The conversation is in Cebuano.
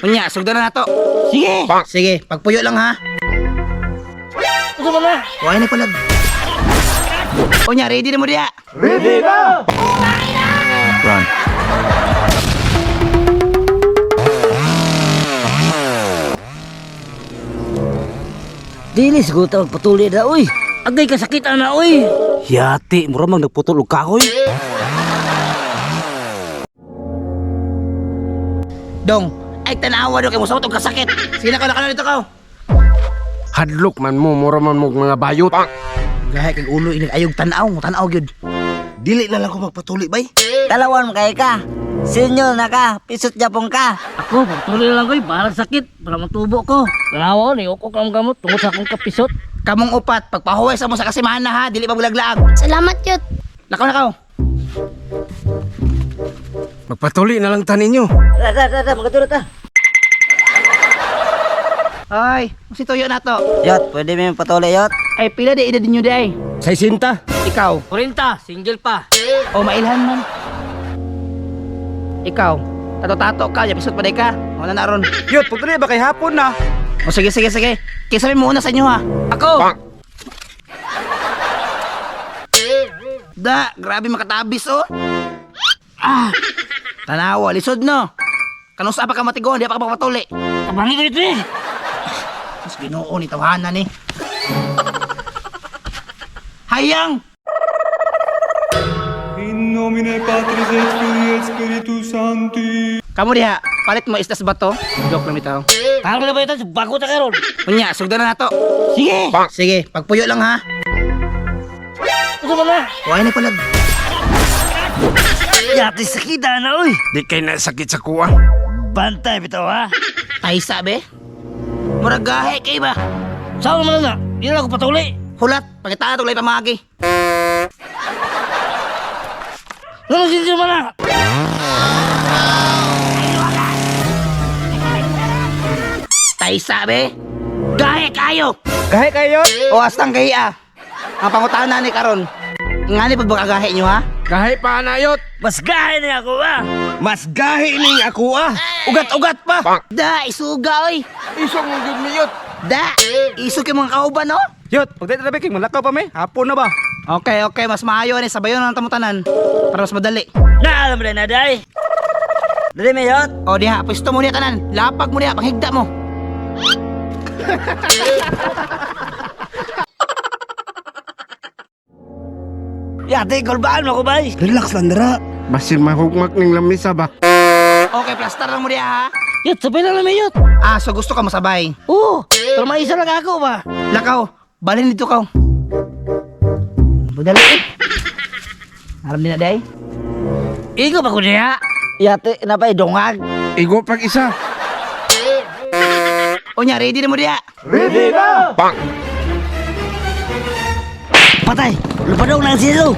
Unya, sugdan na nato. Sige. Sige, pagpuyo lang ha. Unsa man na? Kuhay na palag. Unya, ready na mo diha. Ready na! Run. Dili siguro ta magpatuli na oy. Agay kasakit ana oy. Yati, mura mang nagputol og kahoy. Dong, ay tanawa do kay mo og kasakit. Sige na ka na dito ka. Hadlok man mo, mura man mo mga bayot. Gahay kag ulo inig ayog tan-aw, tan-aw gyud. Dili na lang ko magpatuli bay. Dalawan kay ka. Senior na ka, pisot japon ka. Ako, pagpatuli na lang koy, bahalag sakit para matubo ko. Tanawa ni ukok ang gamot tungod sa akong kapisot. Kamong upat, pagpahuway sa mo sa kasimana ha, dili pa maglaglaag. Salamat, Yot. Lakaw na kaw. Magpatuli na lang tanin ninyo. Ra ra ra, ra magatulog ta. Ay, si tuyo na to. Yot, pwede mo patuli, Yot. Ay, pila di edad ninyo di ay. 60. Ikaw, 40, single pa. o mailhan man. Ikaw, tato-tato ka, yapisot pa day ka. O na naron. Yot, putuli ba kay hapon na? O sige, sige, sige. Kaysa may muna sa inyo ha. Ako, Da, grabe makatabis oh. Ah, tanawa, lisod no. Kanusa pa ka matigon, di pa ka mapatuli. tabangi ko ito eh. Mas ginoo ni tawanan ni. Hayang! In nomine Patris et Filii et Spiritus Sancti. Kamu diha, palit mo isdas bato. Joke lang bitaw. Tawag na ba ito? Bago ta karon. Unya, sugdan na nato. Sige. Sige, pagpuyo lang ha. Unsa man na? Kuhay na palag. Yati sakit ana oy. Di kay nasakit sa kuha. Bantay bitaw ha. Taysa be. Murag gahe kay ba? Sao man na? Di na ako patuli. Hulat, pagkita tulay pamagi. Ano single man na? Taysa be. Gahe kayo. Gahi kayo. O astang gahi ah. Ang pangutana ni karon. Ngani pag baka gahe nyo ha? Gahi pa na yot. Mas gahe ni ako ba? Mas gahi ning ako ah. Ugat-ugat pa. Da, isuga oy. Isog mong gyud mi yot. Da, isog yung mga kauban no? Yot, pagdito na ba kay malakaw pa may? Hapon na ba? Okay, okay, mas maayo ni sabayon na ang tamutanan para mas madali. Na alam na day. Dali me, Yot. O diha, pwesto mo niya tanan. Lapag mo niya, panghigda mo. Yati kulbaan mo ko bay. Relax lang dira. Basin mahugmak ning lamisa ba. Okay, plaster lang mo diha ha. Yot, sabay lang namin yot. Ah, so gusto ka masabay. Oo, pero may isa lang ako ba? Lakaw, balhin dito kaw. Budali eh. Aram din na day. Igo pa ko niya. Yati na pa dungag. Igo pag isa. Unya, ready na mo diha. Ready na! Patay, lupadong ng silo.